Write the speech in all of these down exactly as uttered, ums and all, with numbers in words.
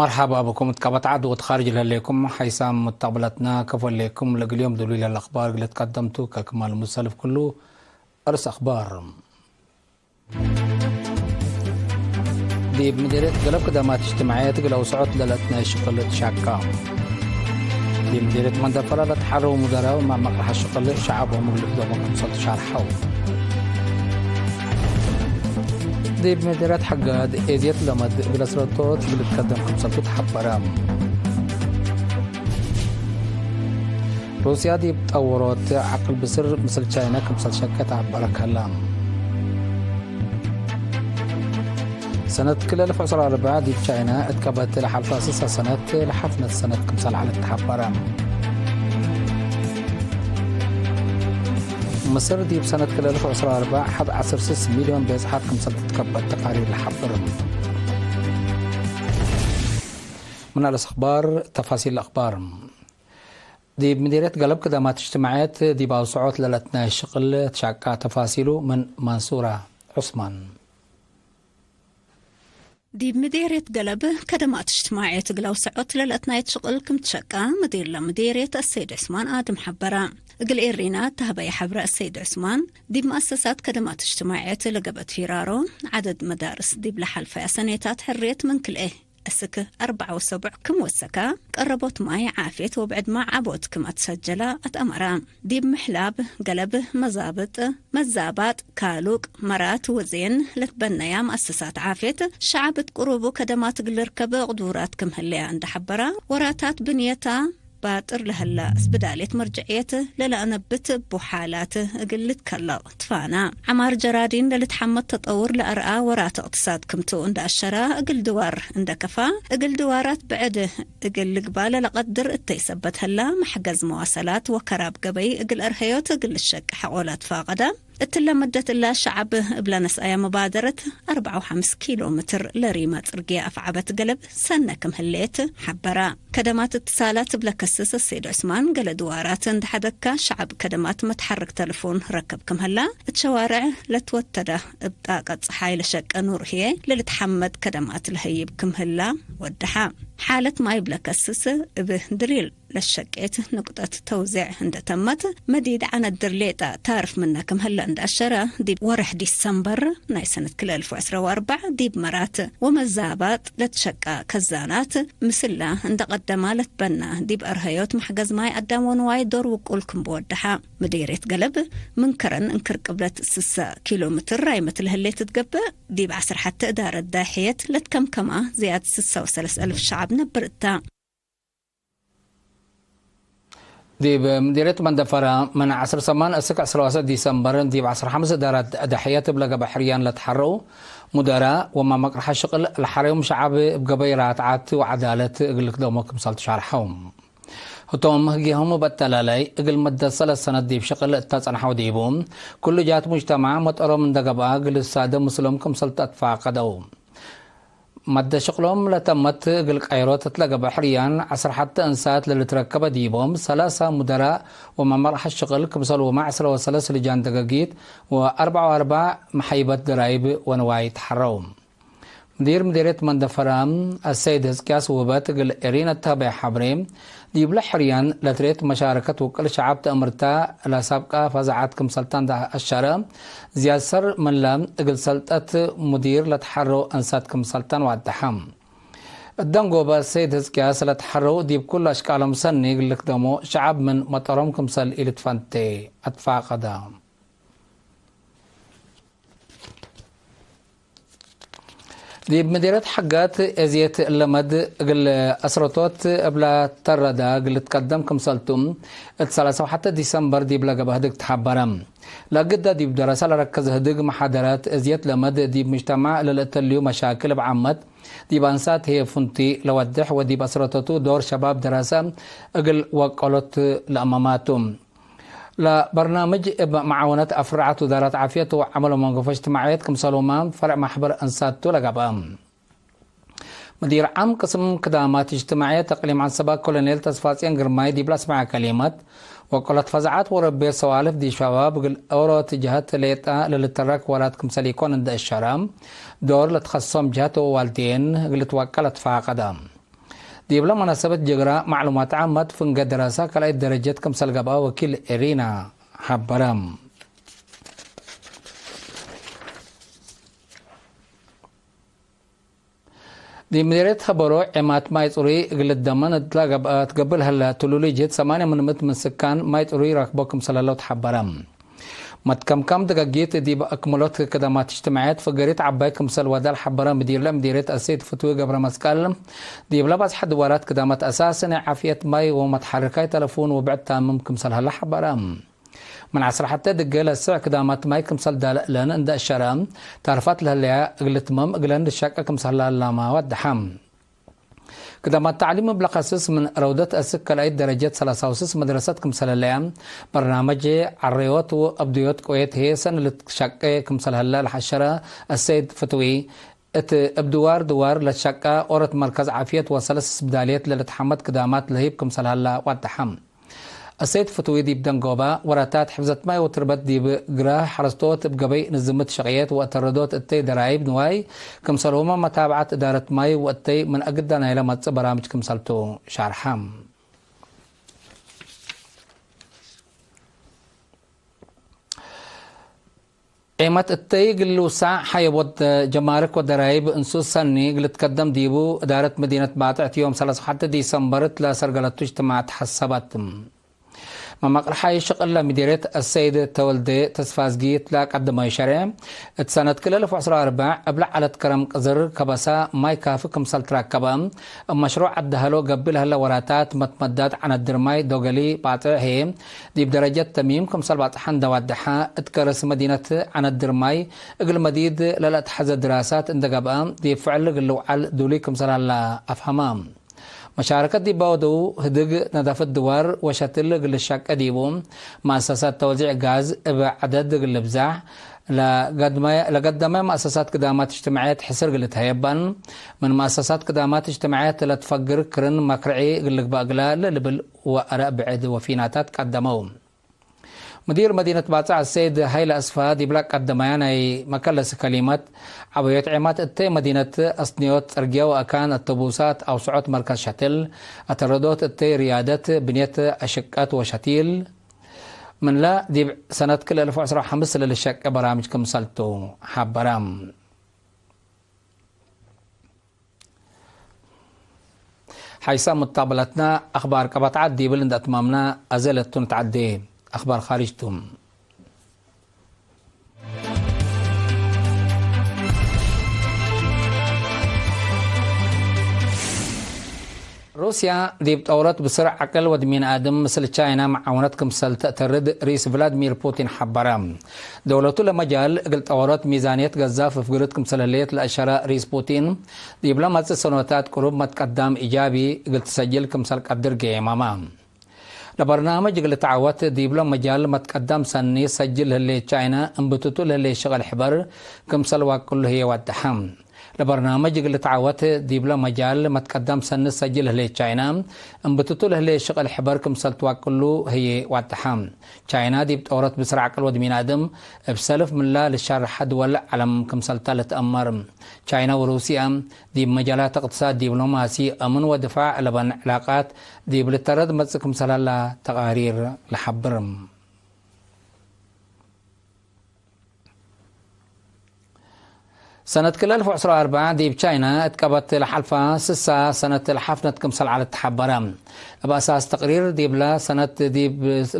መርሐባ ብኩም እት ቀበት ዐድ ወእት ካርጅ ለህሌኩም ሐይሳም ሙተቅብለትና፣ ከፎ ህሌኩም። ለእግል ዮም ድሉይ ለህለ አክባር እግል ልትቀደምቱ ከክማል ሙሰልፍ ክሉ። አርስ አክባር። ዲብ ምዴርየት ገለብ ክደማት እጅትማዕየት እግል አውሰዖት ለለአትናይ ሽቅል ትሻቃ። ዲብ ምዴርየት መንደፈራ ለተሐረው ሙደራው እማም መቅርሐ ሽቅል ሸዐቦም እግል ልክደሞ ክምሰል ትሻርሐው። ዲብ ምዴርየት ሐጋድ ኤዝየት ለመድ እግል አስረቶት እግል ልትከደም ክምሰልቱ ተሐበረ። ሩስያ ዲብ ጠወሮት ዐቅል ብስር ምስል ቻይና ክምሰል ሸቄት ዐበረ ከላ። ሰነት ክልኤ አልፍ ዕስራ ወአርበዕ ዲብ ቻይና እት ቀበት ለሐልፈ ስሰ ሰነት ለሐፍነት ሰነት ክምሰል ዐለት ተሐበረ። ምስር ዲብ ሰነት ክልኤ አልፍ ዕስራ ወአርበዕ ሐድ ዐስር ስስ ሚልዮን ቤጽሓት ክምሰል ትትከበት ተቃሪር ለሐብር። ምን አርስ አክባር፣ ተፋሲል አክባር። ዲብ ምዴርየት ገለብ ክደማት እጅትማዕየት ዲብ አውሰዖት ለለአትናይ ሽቅል ትሻቃ። ተፋሲሉ ምን መንሱራ ዑስማን። ዲብ ምዴርየት ገለብ ከደማት እጅትማዕየት እግል አውሰዖት ለለአትናይት ሽቅል ክም ትሸቃ ምዲር ለምዴርየት አሰይድ ዑስማን አድም ሐበረ። እግል ኤሪና ተህበየ ሐብረ አሰይድ ዑስማን፣ ዲብ መአሰሳት ከደማት እጅትማዕየት ለገብአት ፊራሮ፣ ዐደድ መዳርስ ዲብ ለሐልፈያ ሰኔታት ሕርየት ምን ክልኤ እስክ አርበዕ ወሰቡዕ ክም ወሰካ፣ ቀረቦት ማይ፣ ዓፍየት ወብዕድ ማዕ ዐቦት ክም አትሰጀላ አትአመራ። ዲብ ምሕላብ፣ ገለብ፣ መዛብጥ፣ መዛባጥ፣ ካሉቅ፣ መራት ወዜን ለትበነያ መአሰሳት ዓፍየት፣ ሸዐብ እት ቅሩቡ ከደማት እግል ልርከብ ቅዱራት ክም ህለያ እንደ ሐበራ፣ ወራታት ብንየታ ባጥር ለህላ ስብዳልየት መርጀዕየት ለለአነብት እቡ ሓላት እግል ልትከለቅ ትፋና። ዐማር ጀራዲን ለልትሐመድ ተጠውር ለአርአ ወራት እቅትሳድ ክምቱ እንደ አሸራ፣ እግል ድዋር እንደ ከፋ፣ እግል ድዋራት ብዕድ እግል ልግባ ለለቀድር እተይ ሰበት ህላ፣ መሕገዝ መዋሰላት ወከራብ ገበይ እግል አርሀዮት እግል ልሸቅ ሐቆ ለትፋቀደ። እትለ መደት እላ ሸዐብ እብለ ነስአያ መባደረት አርበዕ ወሐምስ ኪሎ ምትር ለሪመ ጽርግየ አፍዐበት ገለብ ሰነ ክም ህሌት ሐበራ። ከደማት እትሳላት እብለ ከስስ አሰይድ ዑስማን፣ ገሌ ድዋራት እንደ ሐደግካ ሸዐብ ከደማት መትሐርክ ተልፎን ረክብ ክም ህላ፣ እት ሸዋርዕ ለትወተደ እብ ጣቀት ጸሓይ ለሸቀ ኑር ህዬ ለልትሐመድ ከደማት ለህይብ ክም ህላ ወደሐ። ሓለት ማይ እብለ ከስስ እብ ድሪል ለሸቄት ንቁጠት ተውዜዕ እንደ ተመት፣ መዲድ ዐነድር ሌጠ ታርፍ ምነ ክም ህለ እንደ አሸረ፣ ዲብ ወርሕ ዲሰምበር ናይ ሰነት ክልኤ አልፍ ወዕስራ ወአርበዕ ዲብ መራት ወመዛባጥ ለትሸቃ ከዛናት ምስላ እንደ ቀደማ ለትበና፣ ዲብ አርሀዮት መሕገዝ ማይ አዳም ወንዋይ ዶር ውቁል ክም ብወደሐ። ምዴርየት ገለብ ምን ከረን እንክር ቅብለት ስሰ ኪሎ ምትር ራይመት ለህሌት ትትገብእ፣ ዲብ ዐስር ሐተ እዳረት ዳሕየት ለትከምከማ ዝያድ ስሳ ወሰለስ አልፍ ሸዐብ ነብር እታ። ዲብ ምዲርየት መንደፈረ፣ ምን ዐስር ሰማን እስክ ዕስራ ወሰት ዲሰምበር፣ ዲብ ዐስር ሐምስ እዳረት ደሕየት እብ ለገብአ ሕርያን ለትሐረው ሙደራ ወመመቅርሐ ሽቅል ለሐረዮም ሸዐብ እብ ገበይ ራትዓት ወዐዳለት እግል ልክደሞ ክምሰል ትሻርሐው። ህቶም ህግየሆም እብ አተላላይ እግል መደት ሰለስ ሰነት ዲብ ሽቅል እተ ጸንሐው ዲቡ፣ ኩሉ ጃት ሙጅተማዕ መጠሮም እንደ ገብአ እግል ልሳደ ምስሎም ክምሰል ተአትፋቀደው። መደ ሽቅሎም ለተመት እግል ቀይሮት እት ለገብአ ሕርያን፣ ዐስር ሐተ እንሳት ለልትረከበ ዲቦም፣ ሰላሳ ሙደራእ ወመመርሐ ሽቅል ክምሰልሁመ ዐስረ ወሰለስ ልጃን ደገጊት ወአርበዕ ወአርበዕ መሐይበት ደራይብ ወንዋይ ተሐረው። ሙዲር ምዴርየት መንደፈራ አሰይድ ህዝቅያስ ውበት እግል ኤሪን እት ሀበየ ሐብሬ፣ ዲብለ ሕርያን ለትርኤት መሻረከት ውቅል ሸዐብ ተእምርታ ለሳብቃ ፈዛዐት ክምሰልታ እንደ አሸረ፣ ዝያድ ሰር ምንለ እግል ሰልጠት ሙዲር ለተሐረው አንሳት ክምሰልታን ዋደሐ። እት ደንጎበ ሰይድ ህዝቅያስ ለተሐረው ዲብ ኩሉ አሽቃሎም ሰኒ እግል ልክደሞ ሸዐብ ምን መጠሮም ክምሰል ኢልትፈንቴ አትፋቀደ። ዲብ ምዲርየት ሐጋት ኤዝየት ለመድ እግል አስረቶት እብላ ተረዳ እግል ልትቀደም ክምሰልቱ፣ እት ሰላሳ ወሐተ ዲሰምበር ዲብ ለገብአ ህድግ ተሐበረ። ለግዳ ዲብ ደረሰ ለረከዘ ህድግ መሓደረት፣ እዝየት ለመድ ዲብ ሙጅተማዕ ለልእተልዩ መሻክል እብ ዓመት፣ ዲብ አንሳት ህዬ ፉንቲ ለወድሕ ወዲብ አስረተቱ ዶር ሸባብ ደረሰ እግል ወቀሎት ለአመማቱ። ለበርናምጅ እብ መዓወነት አፍራዐት ውዛረት ዓፍየት ወዐመል ወመንገፎ እጅትማዕየት ክምሰልሁመ ፈርዕ ማሕበር አንሳት ቱ ለገብአ። ሙዲር ዓም ቅስም ክዳማት እጅትማዕየት እቅሊም ዐሰባ ኮሎኔል ተስፋጽዮን ግርማይ ዲብ ለአስመዐ ከሊመት፣ ወቀሎት ፈዛዐት ወረቤት ሰዋልፍ ዲብ ሸባብ እግል ኦሮት ጀሀት ሌጠ ለልተረክ ወራት ክምሰል ኢኮን እንደ እሸረ፣ ዶር ለትከሰሶም ጀሀት ወዋልዴን እግል ልትወቀል አትፋቀደ። ዲብለ መናሰበት ጅግረ ማዕሉማት ዓመት ፍንገ ደረሰ ካልኣይት ደረጀት ክምሰል ገብአ ወኪል ኤሪና ሐበረ። ዲብ ምዴርየት ሀበሮ ዔማት ማይ ጽሩይ እግል ልትደመን እትላ ገብአ ትገብእ ለሀለ ትሉሊ ጅህት ሰማንያ ምን ምእት ምን ስካን ማይ ጽሩይ ረክቦ ክምሰል ህለው ተሐበረ። መትከምከም ደገጊት ዲብ አክምሎት ክደማት እጅትማዕየት ፍገሪት ዐባይ ክምሰል ወደ ለሐበረ ምዲርለ ምዴርየት አሰይድ ፍትዊ ገብረ መስቀል፣ ዲብለ ባጽሐ ድዋራት ክዳማት አሳስ ናይ ዓፍየት ማይ ወመትሐርካይ ተለፉን ወብዕድ ታምም ክምሰል ሀለ ሐበረ። ምን ዐስር ሐቴ ድጌ ለስዕ ክዳማት ማይ ክምሰል ዳለ እለን እንደ አሸረ፣ ታርፋት ለህለያ እግል ልትመም እግለን ልሻቀ ክምሰል ላላማ ወደሐ። ክዳማት ተዕሊም እብ ለከስስ ምን ረውደት እስክ ካልኣይት ደረጀት ሰላሳ ወስስ መድረሰት ክምሰል ህለያ፣ በርናመጅ ዐረዮት ወአብድዮት ቆየት ህዬ ሰኒ ልትሻቄ ክምሰል ህለ ለሐሸረ አሰይድ ፍትዊ፣ እት እብ ድዋር ድዋር ለትሻቀ ኦሮት መርከዝ ዓፍየት ወሰለስ ስብዳልየት ለልትሐመድ ክዳማት ለህይብ ክምሰል ሀለ ወደሐ። አሰይድ ፍትዊ ዲብ ደንጎበ፣ ወራታት ሕፍዘት ማይ ወትርበት ዲብ ግረ ሐረስቶት እብ ገበይ ንዝምት ሸቅየት ወአተረዶት እተይ ደራይብ ንዋይ ክምሰልሁመ መታብዐት እዳረት ማይ ወእተይ ምን አግዳ ናይለ መጽእ በራምጅ ክምሰልቱ ሻርሐ። ዔመት እተይ እግል ልውሳዕ ሐየቦት ጀማርክ ወደራይብ እንሱስ ሰኒ እግል ልትከደም ዲቡ እዳረት መዲነት ባጥዕት ዮም ሰለስ ወሐቴ ዲሰምበር እት ለሰርገለቱ እጅትማዕ ተሐሰበት። መመቅርሓይ ሽቅል ለምዲርየት አሰይድ ተወልዴ ተስፋዝጊ እት ለቀደመዩ ሸሬዕ፣ እት ሰነት ክልኤ አልፍ ወዐስራ ወአርበዕ እብ ለዐለት ከረም ቅዝር ከበሳ ማይ ካፊ ክምሰል ትረከበ፣ እብ መሽሩዕ አደሀሎ ገብእ ለህለ ወራታት መትመዳድ ዐነድር ማይ ዶገሊ ባጥዕ ህዬ፣ ዲብ ደረጀት ተሚም ክምሰል ባጽሐ እንደ ዋደሐ፣ እት ከርስ መዲነት ዐነድር ማይ እግል መዲድ ለለአትሐዘ ድራሳት እንደ ገብአ፣ ዲብ ፍዕል እግል ልውዓል ዱሉይ ክምሰል ሀለ አፍሀመ። መሻረከት ዲብ በወደው ህድግ ነደፈት ድዋር ወሸትል እግል ልሻቄ ዲቡ፣ መአሰሳት ተወዚዕ ጋዝ እብ ዐደድ እግል ልብዛሕ፣ ለገድመ-፣ ለገደመ መአሰሳት ክዳማት እጅትማዕየት ሕስር እግል ልትሀየበን፣ ምን መአሰሳት ክዳማት እጅትማዕየት ለትፈግር ክርን መክርዒ እግል ልግበእ እግለ ለልብል ወአረእ ብዕድ ወፊናታት ቀደመው። ምዲር መዲነት ባጽዕ አሰይድ ሀይለ አስፋ ዲብለ ቀደመያ ናይ መከለስ ከሊመት፣ ዐበዮት ዔማት እተይ መዲነት አስንዮት፣ ጽርግየ ወአካን፣ አተቡሳት፣ አውስዖት መርከዝ ሸትል፣ አተረዶት እተይ ርያደት፣ ብንየት አሽቀት ወሸቲል፣ ምንለ ዲብ ሰነት ክልኤ አልፍ ወዐስራ ወሐምስ ለልሸቄ በራምጅ ክምሰልቱ ሐበረ። ሐይሰ ሙታበለትነ አክባር ቀበት ዐድ ዲብል እንደ አትማምነ፣ አዜ ለቱ ንትዐዴ። አክባር ካርጅ ቱ። ሩስያ ዲብ ጠውረት ብስር ዐቅል ወድ ሚን አድም ምስል ቻይና መዓውነት ክምሰል ተአተርድ ሪስ ቭላድሚር ፑቲን ሐበረ። ደውለቱ ለመጃል እግል ጠወሮት ሚዛንየት ገዛፍ እብ ግርት ክምሰል ህሌት ለአሸረ ርኢስ ፑቲን፣ ዲብለ መጽእ ሰኖታት ቅሩብ መትቀዳም ኢጃቢ እግል ትሰጅል ክምሰል ቀድር ገየማመ። ለበርናምጅ እግል ልትዐወት ዲብለ መጃል መትቀዳም ሰኒ ሰጅል ህሌት ቻይና፣ እምብትቱ ለህሌት ሽቅል ሕበር ክምሰል ዋቅሉ ህዬ ወደሐ። ለበርናምጅ እግል ልትዐወት ዲብለ መጃል መትቀዳም ሰኒ ሰጅል ህሌት ቻይና፣ እምብትቱ ለህሌት ሽቅል ሕበር ክምሰል ትዋቅሉ ህዬ ወደሐ። ቻይና ዲብ ጠውረት ብስር ዐቅል ወድ ሚን አድም እብ ሰልፍ ምላ ልሻርሐ ድወል ዐለም ክምሰልተ ልትአመር። ቻይና ወሩስያ ዲብ መጃላት እቅትሳድ፣ ዲብሎማሲ፣ አምን ወድፋዕ ለበን ዕላቃት ዲብ ልተረድ መጽእ ክምሰል ሀላ ተቃሪር ለሐብር። ሰነት ክል አልፍ ወዕስራ ወአርበዕ ዲብ ቻይና እት ቀበት ለሐልፋ ስሳ ሰነት ለሓፍነት ክምሰል ዐለት ተሐበረ። እብ አሳስ ተቅሪር ዲብለ ሰነት ዲብ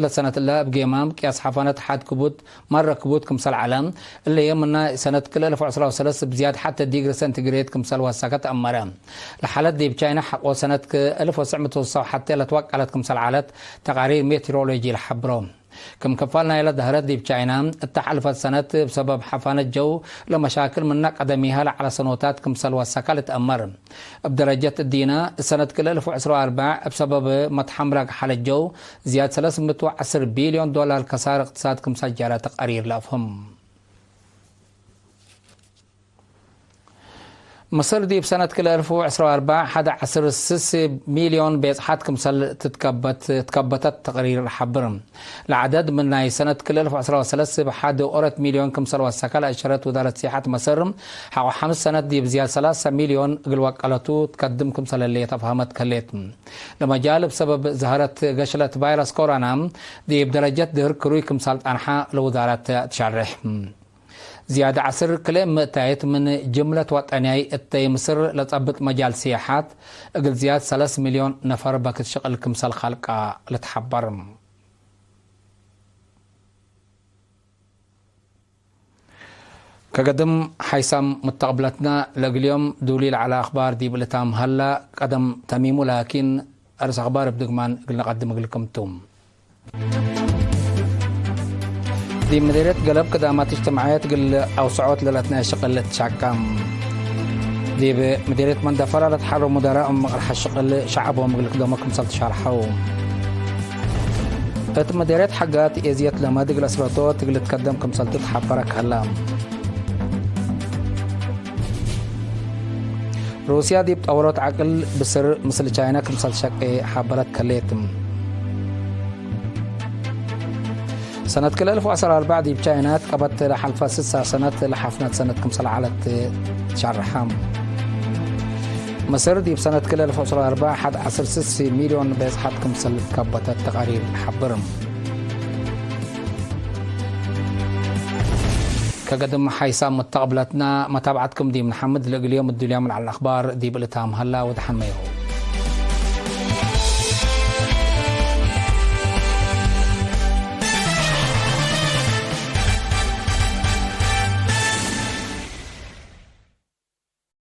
ለሰነት እለ እብ ጌማም ቅያስ ሓፋነት ሐድ ክቡድ መረ ክቡድ ክምሰል ዐለ። እለ የም ምና ሰነት ክል አልፍ ወዕስራ ወሰለስ ብዝያድ ሐቴ ዲግሪ ሰንቲግሬድ ክምሰል ወሰከ ተአመረ። ለሓለት ዲብ ቻይና ሐቆ ሰነት ክል አልፍ ወትስዕ ምእት ወስሳ ወሐቴ ለትወቀለት ክምሰል ዐለት ተቃሪር ሜቲሮሎጂ ለሐብሮ። ክም ክፋል ናይለ ደህረት ዲብ ቻይና እተ ሐልፈት ሰነት እብ ሰበብ ሓፋነት ጀው ለመሻክል ምነ ቀደሚሃ ለዐለ ሰኖታት ክምሰል ወሰከ ልትአመር። እብ ደረጀት እዲነ ሰነት ክል አልፍ ወዕስራ ወአርበዕ እብ ሰበብ መትሐምራግ ሓለት ጀው ዝያድ ሰለስ ምእት ወዐስር ቢልዮን ዶላር ከሳር እቅትሳድ ክምሰል ጀረ ተቃሪር ለአፍህም። ምስር ዲብ ሰነት ክልኤ አልፍ ወዕስራ ወአርበዕ ሐድ ዐስር ስስ ሚልዮን ቤጽሓት ክምሰል ትትከበት-፣ ትከበተት ተቅሪር ሐብር። ለዐደድ ምን ናይ ሰነት ክልኤ አልፍ ወዕስራ ወሰለስ እብ ሐድ ኦረት ሚልዮን ክምሰል ወሰከ ለአሸረት ውዛረት ሲሐት ምስር፣ ሐቆ ሐምስ ሰነት ዲብ ዝያድ ሰላሰ ሚልዮን እግል ወቀለቱ ትከድም ክምሰል ህሌት አፍሀመት ከሌት። ለመጃል እብ ሰበብ ዘሀረት ገሽለት ቫይረስ ኮሮና ዲብ ደረጀት ድህር ክሩይ ክምሰል ጸንሐ ለውዛረት ትሸሬሕ። ዝያድ ዐስር ክልኤ ምእታይት ምን ጅምለት ወጠንያይ እተይ ምስር ለጸብጥ መጃል ሲያሐት እግል ዝያድ ሰለስ ሚልዮን ነፈር በክት ሽቅል ክምሰል ኻልቃ ልትሐበር። ከገድም ሓይሳም ሙተቅብለትና ለእግል ዮም ዱሊል ዐለ አክባር ዲብ ልታም ሀላ፣ ቀደም ተሚሙ ላኪን፣ አርስ አክባር እብ ድግማን እግል ነቀድም እግልክም ቱ። ዲብ ምዴርየት ገለብ ቅዳማት እጅትማዕየት እግል አውሰዖት ለለትነኤ ሽቅል ልትሻቀም። ዲብ ምዴርየት መንደፈራ ለትሐረው ሙደራእ እብ መቅርሐ ሽቅል ሸዐቦም እግል ክደሞ ክምሰል ትሻርሐው። እት ምዴርየት ሐጋት ኤዝየት ለመድ እግል አስረቶት እግል ልትከደም ክምሰልቱ ተሐበረ ከሀላ። ሩስያ ዲብ ጠወሮት ዐቅል ብስር ምስል ቻይና ክምሰል ሸቄ ሐበረት ከሌት። ሰነት ክልኤ አልፍ ወዐስር አርበዕ ዲብ ቻይና ትቀበት ለሐልፈ ስሳ ሰነት ለሐፍነት ሰነት ክምሰል ዐለት ትሸርሐ። ምስር ዲብ ሰነት ክልኤ አልፍ ወዐስር አርበዕ ሐድ ዐስር ስስ ሚልዮን ቤጽሓት ክምሰል ትከበተት ተቃሪር ሐብር። ከገድም ሓይሳም መተቅብለትና መታብዐትኩም ዲብ ነሐምድ። ለእግል ዮም እዱልያም ለዐለ አክባር ዲብ ልታም ሀላ ወደሐን መዩ።